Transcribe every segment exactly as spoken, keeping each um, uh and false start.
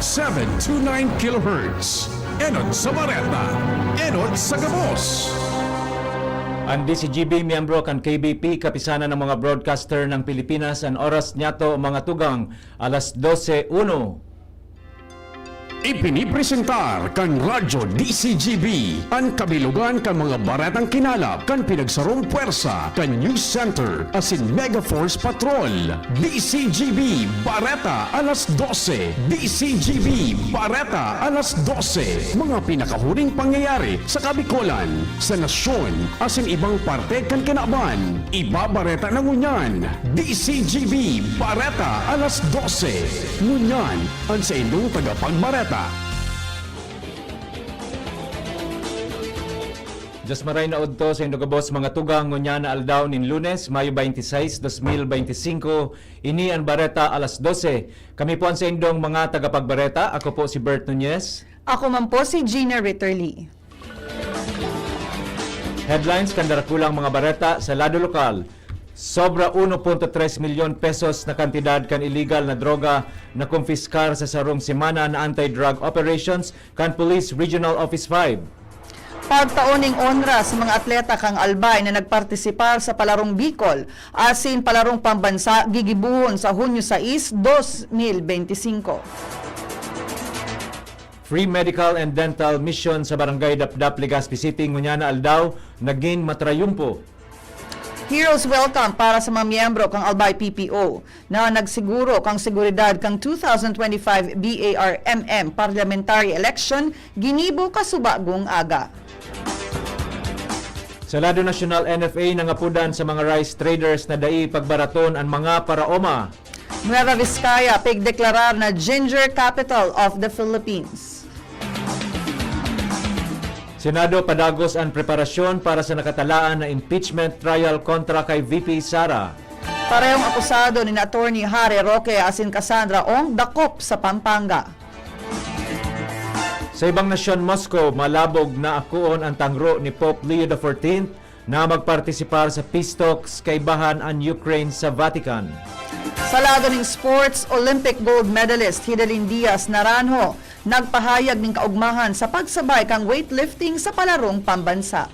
Seven two nine kilohertz. Enot sa Bareta, enot sa gabos. An D C G B, miyembro kan K B P, Kapisanan ng mga Broadcaster ng Pilipinas, an oras niyato, mga tugang, alas dose uno. Ipinipresentar kan Radyo D C G B an kabilogan kan mga baretang kinalap kan pinagsarong pwersa kan News Center asin Mega Force Patrol. D C G B Bareta alas dose. D C G B Bareta alas dose. Mga pinakahuring pangyayari sa Kabikolan, sa nasyon, asin ibang parte kan kinaban. Ibabareta na ngunyan. D C G B Bareta alas dose. Ngunyan, an saindong tagapagbareta. Diyos maray na udto sa indo gabos, mga tugang, ngunyan na aldaw nin Lunes, Mayo twenty-six, dos mil beintisinko. Ini an Bareta alas dose. Kami po an saindong mga tagapagbareta. Ako po si Bert Nunez. Ako man po si Gina Ritterly. Headlines kan darakulang mga bareta sa lado lokal. Sobra uno punto tres milyon pesos na kantidad kan iligal na droga na kumpiskar sa sarong semana na anti-drug operations kan Police Regional Office five. Pagtao ning onra sa mga atleta kan Albay na nagpartisipar sa Palarong Bicol asin Palarong Pambansa gigibohon sa Hunyo sais, dos mil beintisinko. Free medical and dental mission sa Barangay Dapdap, Legazpi City, ngunyan na aldaw, nagin matrayumpo. Heroes Welcome para sa mga miyembro kan Albay P P O na nagsiguro kan seguridad kan two thousand twenty-five B A R M M Parliamentary Election ginibo kasubagong aga. Sa lado nasyonal, N F A nangapodan sa mga rice traders na dai pagbaraton an mga paraoma. Nueva Vizcaya pigdeklarar na ginger capital of the Philippines. Senado padagos an preparasyon para sa nakatalaan na impeachment trial kontra kay V P Sara. Parehong akusado ni Attorney Harry Roque asin Cassandra Ong dakop sa Pampanga. Sa ibang nasyon, Moscow, malabog na akoon an tangro ni Pope Leo the fourteenth na magpartisipar sa peace talks kaibahan an Ukraine sa Vatican. Sa lado ning sports, Olympic gold medalist Hidalin Diaz Naranjo nagpahayag nin kaogmahan sa pagsabay kan weightlifting sa Palarong Pambansa.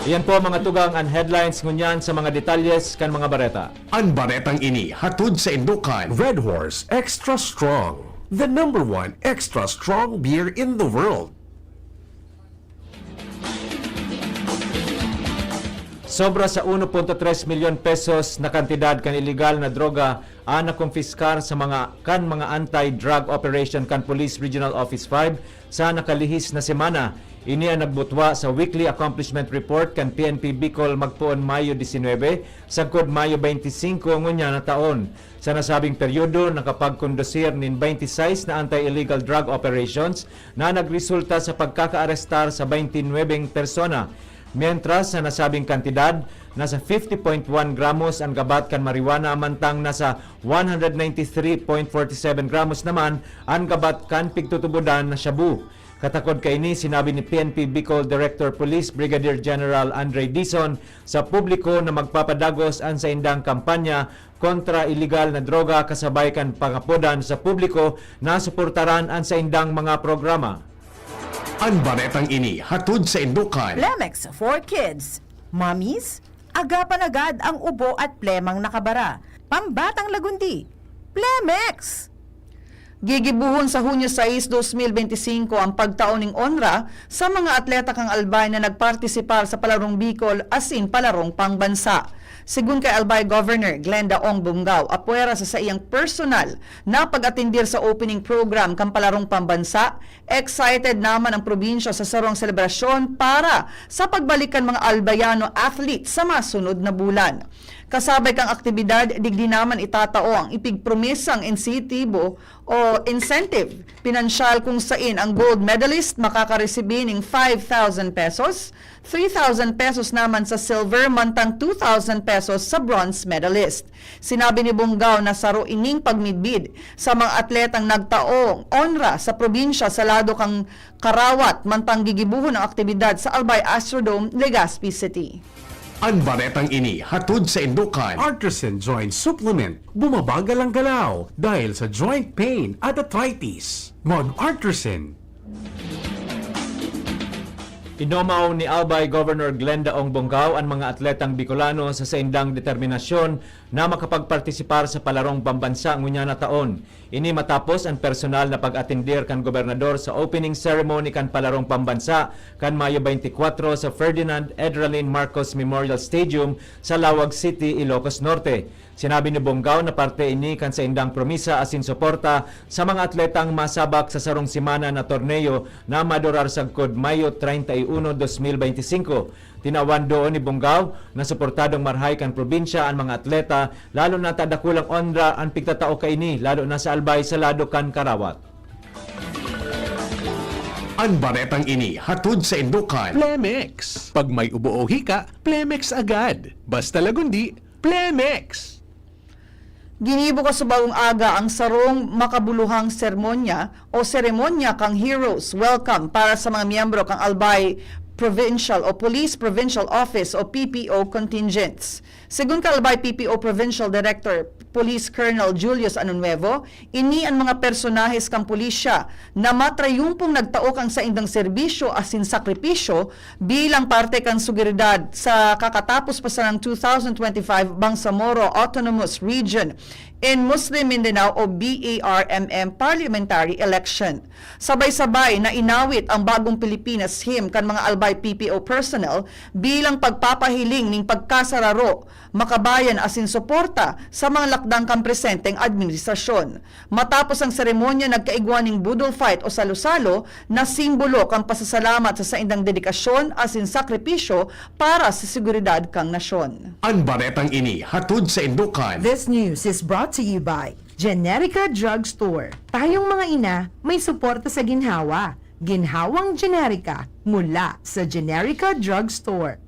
Iyan po, mga tugang, an headlines ngunyan. Sa mga detalyes kan mga bareta. An baretang ini hatod saindo kan Red Horse Extra Strong, the number one extra strong beer in the world. Sobra sa uno punto tres milyon pesos na kantidad kan iligal na droga an nakumpiskar sa mga, kan mga anti-drug operation kan Police Regional Office five sa nakalihis na semana. Ini an nagbutwa sa weekly accomplishment report kan P N P Bicol magpoon Mayo disinwebe, sagkod Mayo beintisinko ngunyan na taon. Sa nasabing peryodo, nakapagkondusir nin beintisais na anti-illegal drug operations na nagresulta sa pagkakaarestar sa beintinuebeng persona. Mientras, sa nasabing kantidad, nasa fifty point one gramos an gabat kan marijuana, mantang nasa one hundred ninety-three point forty seven gramos naman an gabat kan pigtutubodan na shabu. Katakod kaini, sinabi ni P N P Bicol Director Police Brigadier General Andre Dizon sa publiko na magpapadagos an saindang kampanya kontra iligal na droga, kasabay kan pangapodan sa publiko na suportaran an saindang mga programa. An baretang ini hatod saindo kan Plemex for Kids. Mommies, agapan agad ang ubo at plemang nakabara. Pambatang lagundi, Plemex! Gigibohon sa Hunyo sais, dos mil beintisinko ang pagtao ning onra sa mga atleta kan Albay na nagpartisipar sa Palarong Bicol asin Palarong Pangbansa. Segun kay Albay Governor Glenda Ong Bongao, apwera sa saiyang personal na pag-atendir sa opening program kan Palarong Pambansa, excited naman ang probinsya sa sarong selebrasyon para sa pagbalik kan mga Albayano athlete sa masunod na bulan. Kasabay kan aktibidad, digdi naman itatao ang ipigpromesang insentibo o incentive pinansyal, kung sain ang gold medalist makakaresibi ning five thousand pesos, three thousand pesos naman sa silver, mantang two thousand pesos sa bronze medalist. Sinabi ni Bongao na saro ining pagmidbid sa mga atletang nagtaong onra sa probinsya sa lado kan Karawat, mantang gigibohon ang aktibidad sa Albay Astrodome, Legazpi City. An baretang ini hatod saindo kan Artisan Joint Supplement. Bumabagal ang galaw dahil sa joint pain at arthritis. Mag-Artisan. Inomaw ni Albay Governor Glenda Ong Bongao an mga atletang Bicolano sa saindang determinasyon na makapagpartisipar sa palarong pambansa ngunyan na taon. Ini matapos an personal na pag-atendir kan gobernador sa opening ceremony kan palarong pambansa kan Mayo twenty-four sa Ferdinand Edralin Marcos Memorial Stadium sa Laoag City, Ilocos Norte. Sinabi ni Bongao na parte ini kan saindang promisa asin suporta sa mga atletang masabak sa sarong semana na torneo na madurar sagkod Mayo treinta y uno, dos mil beintisinko. Tinawan doon ni Bongao na suportadong marahay kan probinsya an mga atleta, lalo na ta dakulang onra an pigtatao kaini, lalo na sa Albay sa lado kan karawat. An baretang ini hatod saindo kan Plemex. Pag may ubo o hika, Plemex agad. Basta lagundi, Plemex! Ginibo kasubahong aga ang sarong makabuluhang sermonya o seremonya kan Heroes Welcome para sa mga miyembro kan Albay Provincial o Police Provincial Office o P P O contingents. Segun kan Albay P P O Provincial Director Police Colonel Julius Anunuevo, ini an mga personahes kan pulisya na matrayumpong nagtao kan saindang serbisyo asin sakripisyo bilang parte kan seguridad sa kakatapos pa sanang two thousand twenty-five Bangsamoro Autonomous Region in Muslim Mindanao o B A R M M parliamentary election. Sabay-sabay na inawit ang Bagong Pilipinas hymn kan mga Albay P P O personnel bilang pagpapahiling nin pagkasararo, makabayan asin suporta sa mga lakdang kan presenteng administrasyon. Matapos ang seremonya, nagkaigwa ning boodle fight o salo-salo na simbolo kan pasasalamat sa saindang dedikasyon asin sakripisyo para sa seguridad kan nasyon. An baretang ini hatod saindo kan This news is brought to you by Generica Drugstore. Tayong mga ina, may suporta sa ginhawa. Ginhawang Generica mula sa Generica Drugstore.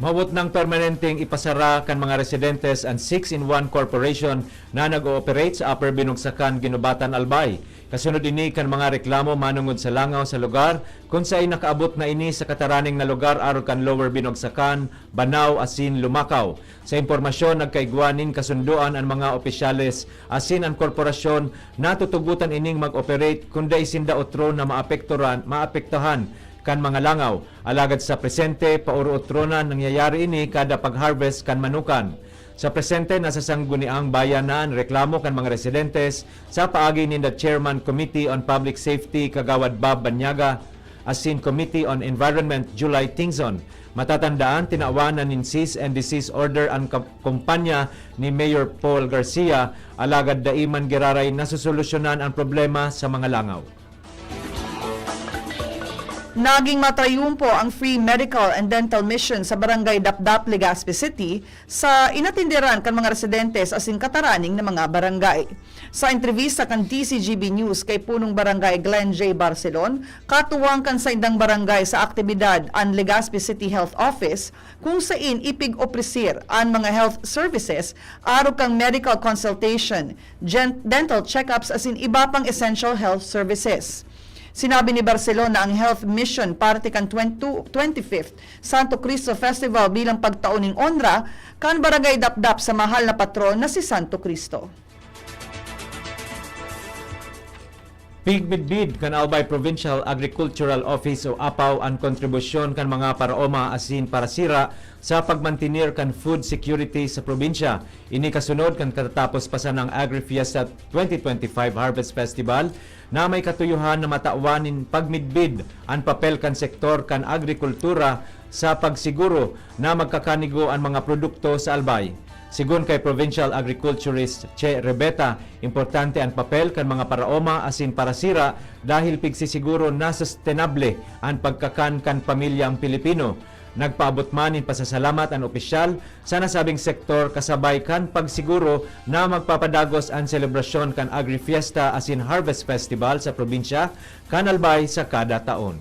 Mawot nang permanenteng ipasara kan mga residentes an Six-in-One Corporation na nag-ooperate sa Upper Binugsakan, Guinobatan, Albay. Kasunod ini kan mga reklamo manongod sa langaw sa lugar, kun saen nakaabot na ini sa kataraning na lugar arog kan Lower Binugsakan, Banao asin Lumacao. Sa impormasyon, nagkaigwa nin kasundoan an mga opisyales asin an korporasyon na tutugotan ining mag-operate kun dai sinda otro na maapektoran, maapektahan kan mga langaw. Alagad sa presente, paoro-otronan nangyayari ini kada pag-harvest kan manukan. Sa presente, nasa Sangguniang Bayan na an reklamo kan mga residentes sa paagi ninda Chairman Committee on Public Safety, Kagawad Bob Banyaga, asin Committee on Environment, July Tingzon. Matatandaan, tinawan na nin cease and desist order an ka-, kumpanya ni Mayor Paul Garcia, alagad dai man giraray nasosolusyonan an problema sa mga langaw. Naging matrayumpo ang free medical and dental mission sa Barangay Dapdap, Legazpi City, sa inatenderan kan mga residentes asin kataraning na mga barangay. Sa entrevista kan D Z G B News kay Punong Barangay Glenn J Barcelon, katuwang kan saindang barangay sa aktibidad an Legazpi City Health Office, kung sain ipig-opresir an mga health services arog kan medical consultation, gen-, dental checkups asin iba pang essential health services. Sinabi ni Barcelon na ang Health Mission parte kan twenty, twenty-fifth Santo Cristo Festival bilang pagtao nin onra kan Barangay Dapdap sa mahal na patron na si Santo Cristo. Pigmidbid kan Albay Provincial Agricultural Office o APAO an kontribusyon kan mga paraoma asin parasira sa pagmantener kan food security sa probinsya. Ini kasunod kan katatapos pa sanang Agri-Fiesta twenty twenty-five Harvest Festival na may katuyohan na matawan nin pagmidbid an papel kan sektor kan agrikultura sa pagsiguro na magkakanigo an mga produkto sa Albay. Sigon kay Provincial Agriculturist Che Rebeta, importante an papel kan mga paraoma asin parasira dahil pigsisiguro na sustenable an pagkakan kan pamilyang Pilipino. Nagpaabot man nin pasasalamat an opisyal sa nasabing sektor kasabay kan pagsiguro na magpapadagos an selebrasyon kan Agri-Fiesta asin Harvest Festival sa probinsya kan Albay sa kada taon.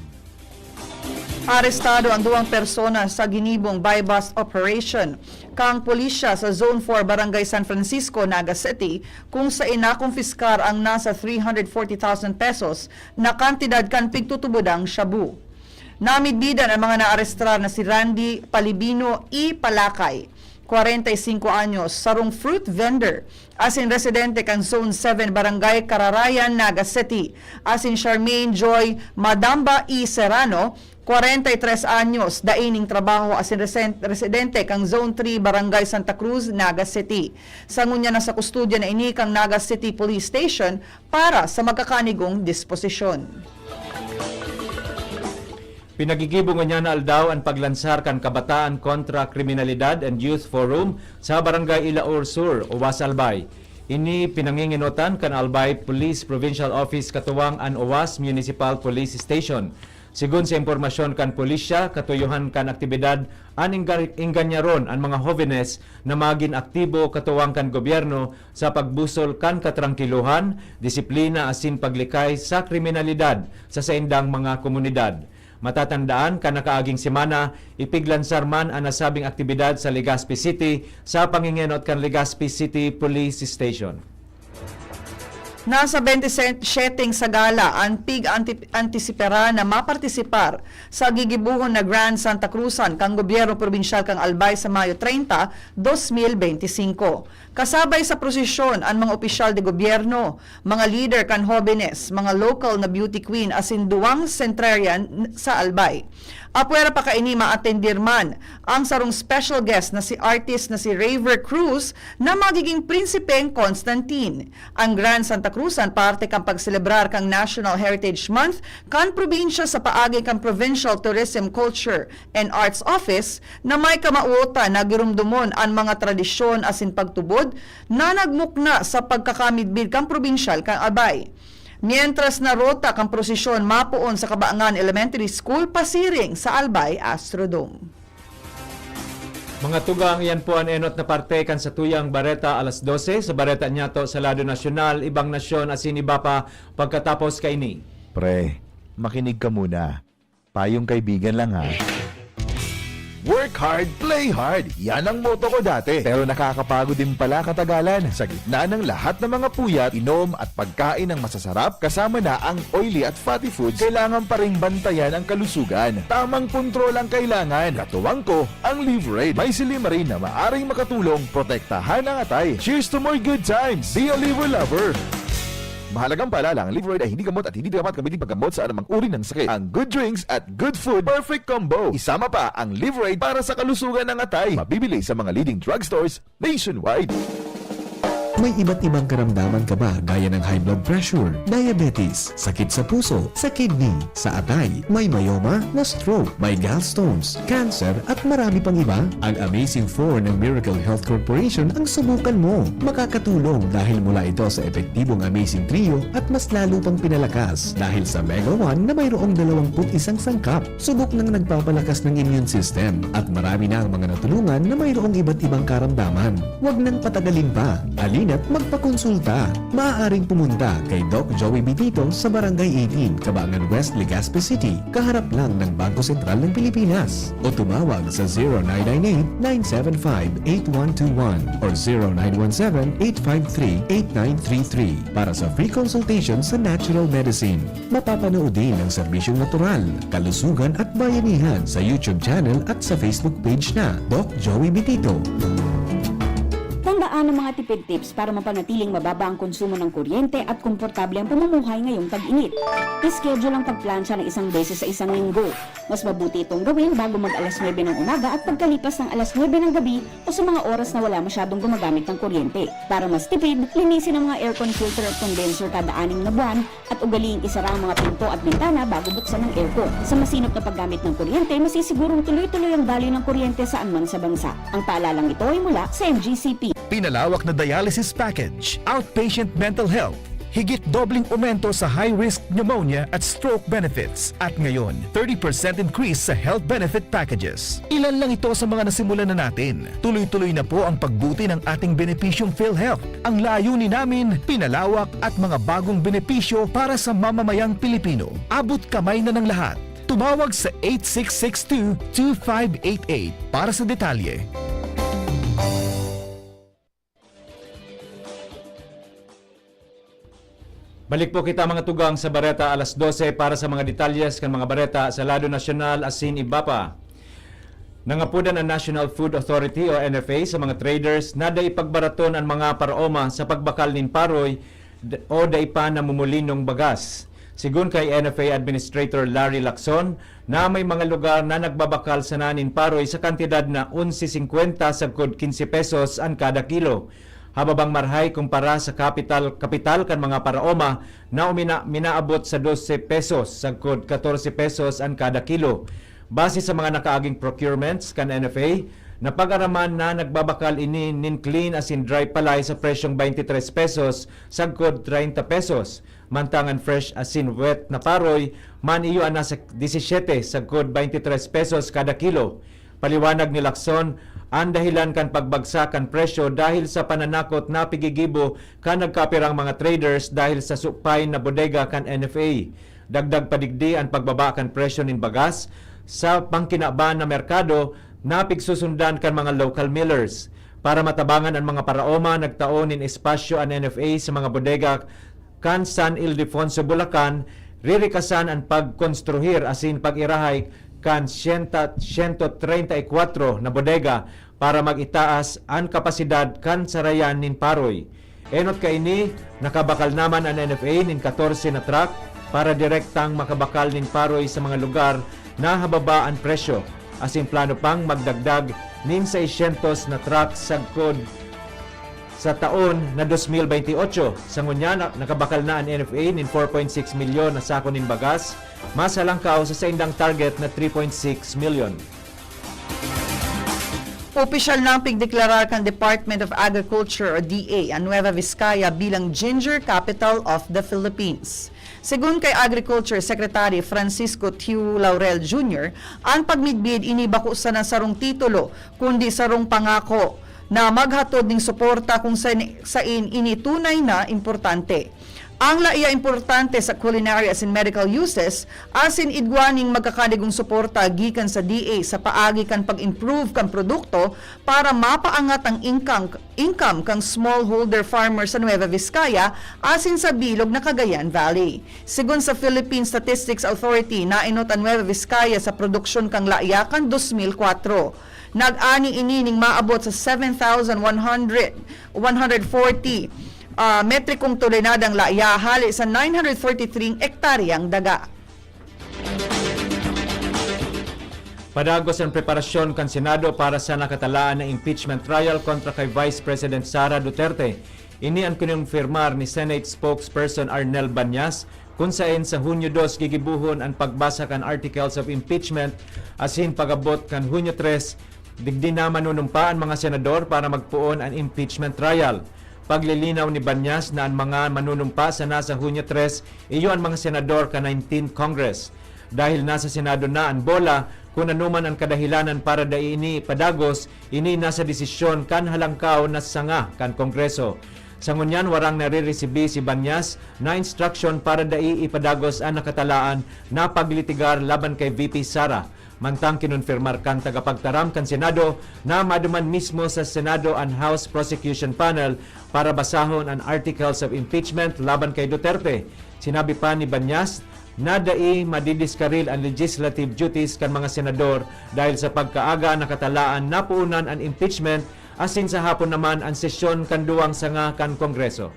Arestado ang duwang persona sa ginibong buy-bust operation kan pulisya sa Zone four, Barangay San Francisco, Naga City, kung sain nakumpiskar ang nasa three hundred forty thousand pesos na kantidad kan pigtutubodang shabu. Namidbidan an mga naarestar na si Randy Palibino I. Palakay, kwarenta y singko anyos, sarong fruit vendor, asin residente kan Zone seven, Barangay Cararayan, Naga City, asin Charmaine Joy Madamba I. Serrano, kwarenta y tres anyos, dai nin trabaho, asin resen-, residente kan Zone three, Barangay Santa Cruz, Naga City. Sa ngunyan, nasa kustodya na ini kan Naga City Police Station para sa magkakanigong disposisyon. Pinagigibo ngunyan na aldaw an paglansar kan Kabataan Kontra Kriminalidad and Youth Forum sa Barangay Ilaor Sur, Owas, Albay. Ini pinangingenotan kan Albay Police Provincial Office katuwang an Owas Municipal Police Station. Segun sa impormasyon kan pulisya, katuyohan kan aktibidad an ingga-, ingganyaron an mga hobenes na magin aktibo katuwang kan gobyerno sa pagbusol kan katrangkilohan, disiplina asin paglikay sa kriminalidad sa saindang mga komunidad. Matatandaan kan nakaaging semana, ipiglansar man an nasabing aktibidad sa Legazpi City sa pangingenot kan Legazpi City Police Station. Nasa bente siyeteng sagala an pig-anti-, antisipera na mapartisipar sa gigibohon na Grand Santa Cruzan kan Gobyerno Probinsyal kan Albay sa Mayo treinta, dos mil bente singko. Kasabay sa prosesyon an mga opisyal de gobyerno, mga lider kan hobenes, mga lokal na beauty queen asin duwang centenarian sa Albay. Apwera pa kaini, maatendir man ang sarong special guest na si artist na si Raver Cruz na magiging Prinsipeng Constantine. Ang Grand Santa Cruzan parte kan pagselebrar kan National Heritage Month kan probinsya sa paagi kan Provincial Tourism, Culture and Arts Office na may kamawotan na giromdomon an mga tradisyon asin pagtubod na nagmukna sa pagkakamidbid kan probinsyal kan Albay. Mientras na rota kan prosesyon mapoon sa Kabaangan Elementary School pasiring sa Albay Astrodome. Mga tugang, iyan po an enot na parte kan satuyang bareta alas dose. Sa bareta niyato sa lado nasyonal, ibang nasyon asin iba pa pagkatapos kaini. Pre, makinig ka muna. Payong kaibigan lang, ha. Work hard, play hard. Yan ang motto ko dati. Pero nakakapagod din pala katagalan. Sa gitna ng lahat ng mga puyat, inom at pagkain ng masasarap, kasama na ang oily at fatty foods, kailangan pa ring bantayan ang kalusugan. Tamang kontrol ang kailangan. Katuwang ko, ang Liverade. May silymarin na maaring makatulong protektahan ang atay. Cheers to more good times! Be a Liver Lover! Mahalagang paalala, ang Liverade ay hindi gamot at hindi dapat gamitin paggamot sa anumang uri ng sakit. Ang good drinks at good food, perfect combo. Isama pa ang Liverade para sa kalusugan ng atay. Mabibili sa mga leading drugstores nationwide. May iba't ibang karamdaman ka ba, gaya ng high blood pressure, diabetes, sakit sa puso, sa kidney, sa atay, may myoma, na stroke, may gallstones, cancer, at marami pang iba? Ang Amazing Four ng Miracle Health Corporation ang subukan mo. Makakatulong dahil mula ito sa epektibong Amazing Trio at mas lalo pang pinalakas dahil sa Mega One na mayroong dalawampu't isang sangkap. Subok nang nagpapalakas ng immune system at marami na ang mga natulungan na mayroong iba't ibang karamdaman. Huwag nang patagalin pa. Halina't magpakonsulta. Maaaring pumunta kay Doc Joey Bitito sa Barangay eighteen, Kabangan West, Legazpi City, kaharap lang ng Bangko Sentral ng Pilipinas. O tumawag sa zero nine nine eight, nine seven five, eight one two one or zero nine one seven, eight five three, eight nine three three para sa free consultation sa natural medicine. Mapapanood din ang serbisyong natural, kalusugan at bayanihan sa YouTube channel at sa Facebook page na Doc Joey Bitito. Tandaan ang mga tipid tips para mapanatiling mababa ang konsumo ng kuryente at komportable ang pamumuhay ngayong tag-init. I-schedule ang pagplantsa ng isang beses sa isang linggo. Mas mabuti itong gawin bago mag-alas nuebe ng umaga at pagkalipas ng alas nuebe ng gabi o sa mga oras na wala masyadong gumagamit ng kuryente. Para mas tipid, linisin ang mga aircon filter at condenser kada anim na buwan at ugaliing isara ang mga pinto at bintana bago buksan ang aircon. Sa masinop na paggamit ng kuryente, masisigurong tuloy-tuloy ang daloy ng kuryente saan man sa bansa. Ang paalalang ito ay mula sa M G C P. Pinalawak na dialysis package, outpatient mental health, higit dobleng aumento sa high-risk pneumonia at stroke benefits, at ngayon, thirty percent increase sa health benefit packages. Ilan lang ito sa mga nasimulan na natin. Tuloy-tuloy na po ang pagbuti ng ating benepisyong PhilHealth. Ang layunin namin, pinalawak at mga bagong benepisyo para sa mamamayang Pilipino. Abot kamay na ng lahat. Tumawag sa eight six six two, two five eight eight para sa detalye. Balik po kita, mga tugang, sa Bareta Alas Dose para sa mga detalles kan mga bareta sa lado nasyonal asin iba pa. Nangapodan an National Food Authority o N F A sa mga traders na dai pagbaraton an mga paraoma sa pagbakal nin paroy d-, o dai pa namumulinong bagas. Sigon kay N F A Administrator Larry Lacson, na may mga lugar na nagbabakal sana nin paroy sa kantidad na onse singkwenta sagkod kinse pesos an kada kilo. Hababang marahay kumpara sa kapital, kapital kan mga paraoma na umina-, minaabot sa dose pesos sagkod katorse pesos an kada kilo. Base sa mga nakaaging procurements kan N F A, napag-araman na nagbabakal ini nin clean asin dry palay sa presyong baynte tres pesos sagkod treinta pesos. Mantang an fresh asin wet na paroy man iyo an nasa disisiyete sagkod baynte tres pesos kada kilo. Paliwanag ni Lacson, an dahilan kan pagbagsak kan presyo dahil sa pananakot na pigigibo kan nagkapirang mga traders dahil sa supay na bodega kan N F A. Dagdag pa digdi an pagbaba kan presyo nin bagas sa pangkinaban na merkado na pigsusundan kan mga local millers. Para matabangan an mga paraoma, nagtao nin espasyo an N F A sa mga bodega kan San Ildefonso, Bulacan, ririkasan an pagkonstruhir asin pag-irahay kan siyenta, siyento treinta y kuatro na bodega para mag-itaas an kapasidad kan sarayan nin paroy. Enot kaini, nakabakal naman an N F A nin katorse na truck para direktang makabakal nin paroy sa mga lugar na hababa an presyo, asin plano pang magdagdag nin seiscientos na truck sagkod sa taon na dos mil baynte otso. Sa ngunyan, na-, nakabakal na an N F A nin four point six milyon na sako nin bagas, mas halangkaw sa saindang target na three point six milyon. Opisyal nang pigdeklarar kan Department of Agriculture o D A an Nueva Vizcaya bilang Ginger Capital of the Philippines. Segun kay Agriculture Secretary Francisco Tiu Laurel Junior, an pagmidbid ini bako sana sarong titulo, kundi sarong pangako na maghatod ning suporta kung sain, sain ini tunay na importante. Ang laiya importante sa culinary asin medical uses, asin igwa ning magkakadigong suporta gikan sa D A sa paagi kan pag-improve kan produkto para mapaangat ang income, income kan smallholder farmer sa Nueva Vizcaya asin sa bilog na Cagayan Valley. Segun sa Philippine Statistics Authority, naenot an Nueva Vizcaya sa produksyon kan laiya kan dos mil kwatro. Nag-ani ini ning maabot sa seven thousand one hundred, one hundred forty, ah, metrikong tonelada ang laiya hale sa nine hundred forty-three hektaryang daga. Padagos an preparasyon kan Senado para sa nakatalaan na impeachment trial kontra kay Vice President Sara Duterte. Ini an kinumpirmar ni Senate Spokesperson Arnel Banyas, kun saen sa Hunyo dos gigibohon an pagbasa kan Articles of Impeachment, asin pag-abot kan Hunyo tres, digdi na manunumpa an mga senador para magpoon an impeachment trial. Paglilinaw ni Banyas na an mga manunumpa sana sa Hunyo tres, iyo an mga senador kan nineteenth Congress. Dahil nasa Senado na an bola, kun ano man an kadahilanan para dai ini ipadagos, ini nasa desisyon kan halangkaw na sanga kan Kongreso. Sa ngunyan, warang nariresibi si Banyas na instruction para dai ipadagos an nakatalaan na paglitigar laban kay V P Sara. Mantang kinumpirmar kan tagapagtaram kan Senado na maduman mismo sa Senado an House Prosecution Panel para basahon an Articles of Impeachment laban kay Duterte. Sinabi pa ni Banyas na dai madidiskaril an legislative duties kan mga senador dahil sa pagkaaga nakatalaan na poonan an impeachment asin sa hapon naman an sesyon kan duwang sanga kan Kongreso.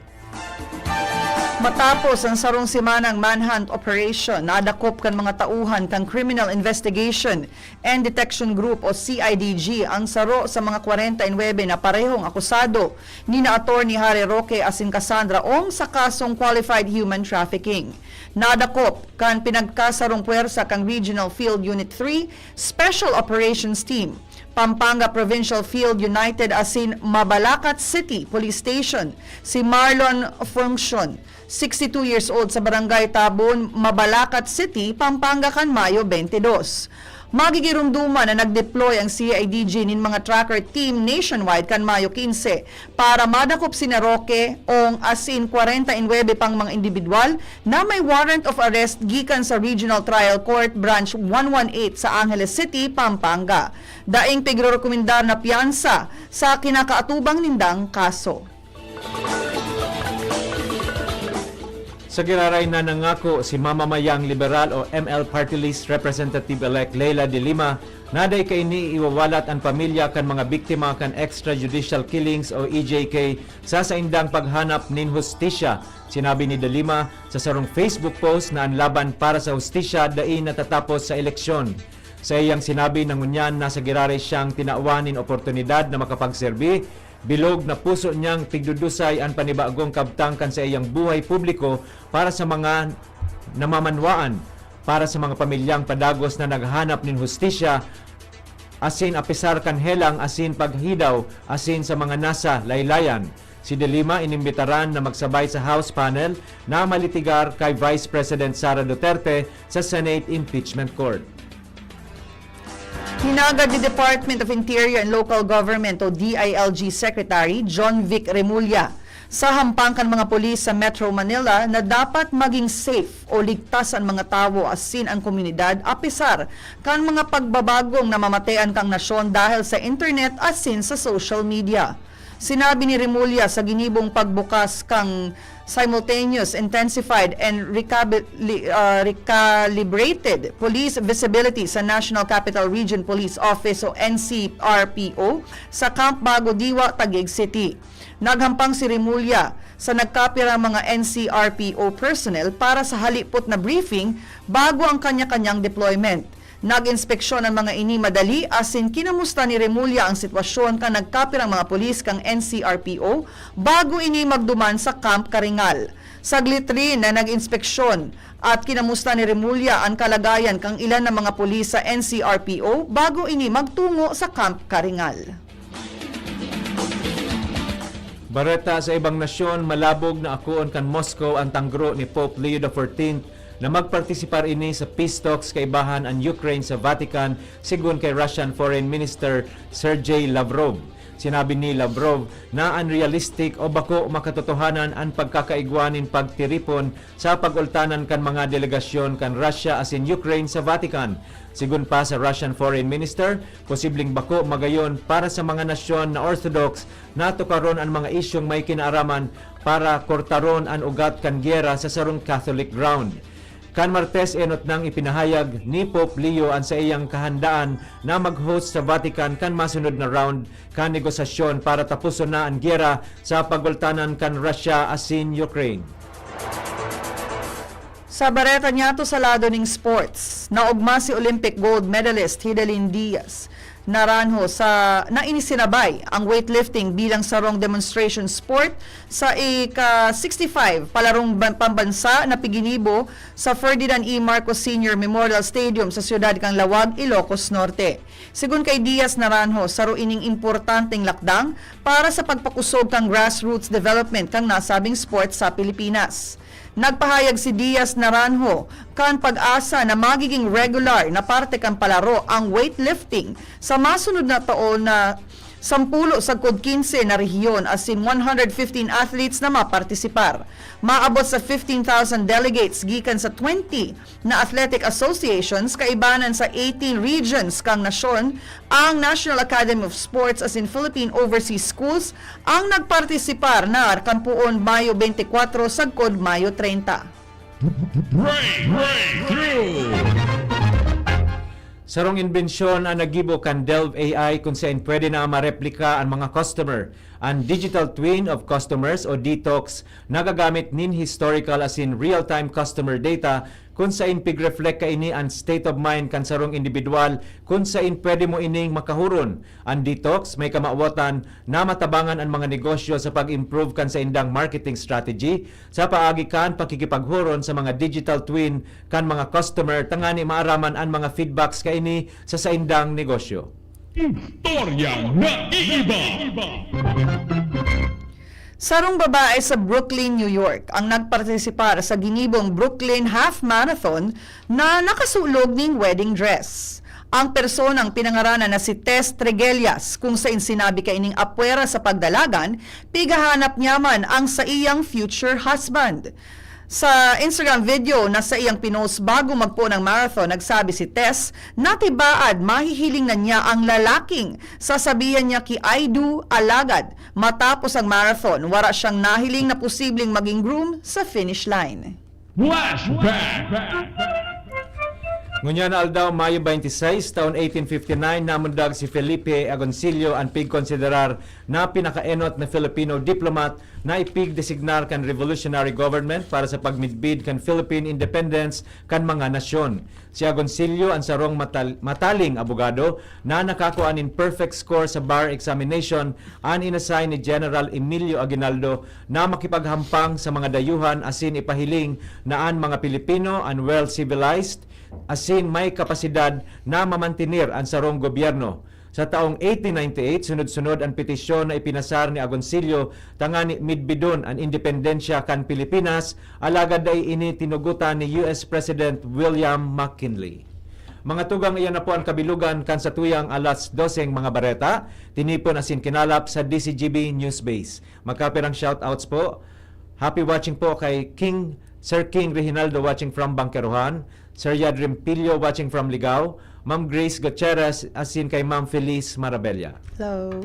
Matapos ang sarong semanang manhunt operation, nadakop kan mga tauhan kan Criminal Investigation and Detection Group o C I D G ang saro sa mga kwarenta y nuebe na parehong akusado nina Attorney Harry Roque asin Cassandra Ong sa kasong qualified human trafficking. Nadakop kan pinagkasarong puwersa kan Regional Field Unit three Special Operations Team, Pampanga Provincial Field United asin Mabalacat City Police Station si Marlon Funcion, sixty-two years old, sa Barangay Tabon, Mabalacat City, Pampanga, kan Mayo twenty-two. Magigiromdoman na nag-deploy ang C I D G nin mga tracker team nationwide kan Mayo quince para madakop sina Roque, Ong asin kwarenta y nuebe pang mga indibidwal na may warrant of arrest gikan sa Regional Trial Court Branch one one eight sa Angeles City, Pampanga. Daing pigrerekomendar na piyansa sa kinakaatubang nindang kaso. Sa giraray na nangako si Mamamayang Liberal o M L Party List Representative-elect Leila de Lima na dai kaini iwawalat an pamilya kan mga biktima kan extrajudicial killings o E J K sa saindang paghanap nin hustisya. Sinabi ni de Lima sa sarong Facebook post na an laban para sa hustisya dai natatapos sa eleksyon. Sa iyang sinabi na ngunyan nasa giraray siyang tinawan nin oportunidad na makapagserbi, bilog na puso niyang tigdudusay an panibagong kabtang kan saiyang buhay publiko para sa mga namamanwaan, para sa mga pamilyang padagos na naghahanap nin hustisya, asin apesar kan helang asin paghidaw asin sa mga nasa laylayan. Si De Lima inimbitaran na magsabay sa House panel na malitigar kay Vice President Sara Duterte sa Senate Impeachment Court. Hinagad ni Department of Interior and Local Government o D I L G Secretary John Vic Remulla sa hampang kan mga pulis sa Metro Manila na dapat maging safe o ligtas an mga tawo asin ang komunidad apesar kan mga pagbabagong namamatean kan nasyon dahil sa internet asin sa social media. Sinabi ni Remulla sa ginibong pagbukas kan simultaneous, intensified, and recabili-, ah, recalibrated police visibility sa National Capital Region Police Office o N C R P O sa Camp Bago Diwa, Taguig City. Naghampang si Remulla sa nagkapirang mga N C R P O personnel para sa halipot na briefing bago ang kanya-kanyang deployment. Nag-inspeksyon an mga ini madali asin kinamusta ni Remulla ang sitwasyon kan nagkapirang mga pulis kan N C R P O bago ini magduman sa Camp Karingal. Saglit rin na nag-inspeksyon at kinamusta ni Remulla an kalagayan kan ilan na mga pulis sa N C R P O bago ini magtungo sa Camp Karingal. Bareta sa ibang nasyon, malabog na akoon kan Moscow an tanggro ni Pope Leo the fourteenth na magpartisipar ini sa peace talks kaibahan an Ukraine sa Vatican, sigon kay Russian Foreign Minister Sergei Lavrov. Sinabi ni Lavrov na unrealistic o bako makatotohanan an pagkakaigwa nin pagtiripon sa pag-ultanan kan mga delegasyon kan Russia asin Ukraine sa Vatican. Sigon pa sa Russian Foreign Minister, posibleng bako magayon para sa mga nasyon na Orthodox na tukaron an mga isyung may kinaaraman para kortaron an ugat kan giyera sa sarong Catholic ground. Kan Martes, enot nang ipinahayag ni Pope Leo an saiyang kahandaan na mag-host sa Vatican kan masunod na round kan negosasyon para taposon na an giyera sa pagultanan kan Russia asin Ukraine. Sa bareta niyato sa lado ning sports, naogma si Olympic gold medalist Hidalin Diaz Naranjo sa na inisinabay ang weightlifting bilang sarong demonstration sport sa ika sixty-five palarong ban-, pambansa na piginibo sa Ferdinand E. Marcos Senior Memorial Stadium sa siyudad kan Laoag, Ilocos Norte. Sigon kay Diaz Naranjo, saro ining importanteng lakdang para sa pagpakusog kan grassroots development kan nasabing sport sa Pilipinas. Nagpahayag si Diaz Naranjo kan pag-asa na magiging regular na parte kan palaro ang weightlifting sa masunod na taon na sampulo sagkod quince na rehiyon asin one hundred fifteen athletes na mapartisipar. Maabot sa fifteen thousand delegates gikan sa twenty na athletic associations kaibanan sa eighteen regions kan nasyon ang National Academy of Sports asin Philippine Overseas Schools ang nagpartisipar na kan poon Mayo twenty-four sagkod Mayo treinta. Break, breakthrough! Sarong imbensyon an naggibo kan Delve A I, kun saen pwede na mareplika an mga customer. An Digital Twin of Customers o Detox nagagamit nin historical asin real-time customer data kun saen pig-reflect kaini an state of mind kan sarong indibidwal kun saen pwede mo ining makahuron. An Detox may kamawatan na matabangan an mga negosyo sa pag-improve kan saindang marketing strategy sa paagi kan pakikipaghuron sa mga digital twin kan mga customer tangani maaraman an mga feedbacks kaini sa saindang negosyo. Istoryang naiiba. Sarong babae sa Brooklyn, New York, ang nagpartisipar sa ginibong Brooklyn Half Marathon na nakasulog ning wedding dress. Ang personang pinangaranan na si Tess Tregelias, kung sain sinabi kaining apwera sa pagdalagan, pighahanap niya man ang saiyang future husband. Sa Instagram video na saiyang pinost bago magpoon ang marathon, nagsabi si Tess na tibaad mahihiling na niya ang lalaking sasabihan niya ki "I do," alagad matapos ang marathon, wara siyang nahiling na posibleng maging groom sa finish line. Flashback! Ngunyan na aldaw, Mayo twenty-six, taon eighteen fifty-nine, namundag si Felipe Agoncillo, an pigkonsiderar na pinakaenot na Filipino diplomat na ipigdesignar kan revolutionary government para sa pagmidbid kan Philippine independence kan mga nasyon. Si Agoncillo an sarong matal-, mataling abogado na nakakua nin perfect score sa bar examination, an inassign ni General Emilio Aguinaldo na makipaghampang sa mga dayuhan asin ipahiling na an mga Pilipino an well-civilized asin may kapasidad na mamantenir an sarong gobyerno. Sa taong eighteen ninety-eight, sunod-sunod an petisyon na ipinasar ni Agoncillo tangani midbidon an independensya kan Pilipinas, alagad dai ini tinugotan ni U S President William McKinley. Mga tugang, iyan na po an kabilugan kan satuyang alas doseng mga bareta, tinipon asin kinalap sa D C G B News Base. Magkapirang shoutouts po. Happy watching po kay King, Sir King Reginaldo, watching from Bangkerohan, Sir Yadrim Pillo, watching from Ligao, Ma'am Grace Gutierrez, asin kay Ma'am Feliz Marabella. Hello.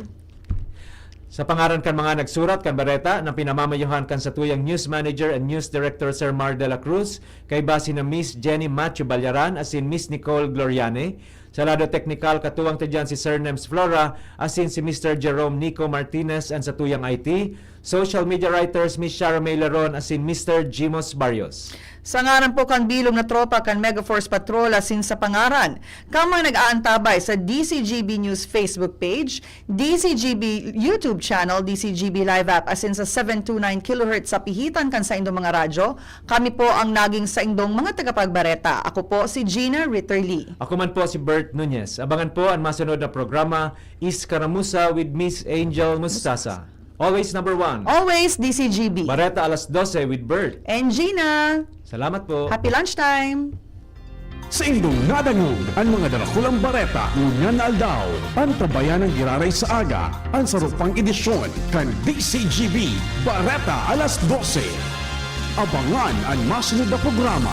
Sa pangaran kan mga nagsurat kan bareta na pinamamayohan kan satuyang news manager and news director, Sir Mar de la Cruz, kaiba sina Miss Jenny Matthew Ballaran asin Miss Nicole Gloriane. Sa lado teknikal, katuwang ta diyan si Sir Nems Flora asin si Mister Jerome Nico Martinez, an satuyang I T, social media writers, Miss Shara May Leron asin Mister Jimos Barrios. Sa ngaran po kan bilog na tropa kan Mega Force Patrol asin sa pangaran kan mga nag-aantabay sa D C G B News Facebook page, D C G B YouTube channel, D C G B Live app, asin sa seven two nine kilohertz sa pihitan kan saindong mga radyo, kami po ang naging saindong mga tagapagbareta. Ako po si Gina Ritterly. Ako man po si Bert Nunez. Abangan po an masunod na programa, Iskaramuza with Miss Angel Mustasa. Always number one. Always D C G B. Bareta alas dose with Bert. And Gina. Salamat po. Happy lunchtime! Saindong nadangog an mga darakulang bareta ngunyan na aldaw. Antabayan an giraray sa aga, an sarong pang edisyon kan D C G B Bareta alas dose. Abangan an masunod na programa.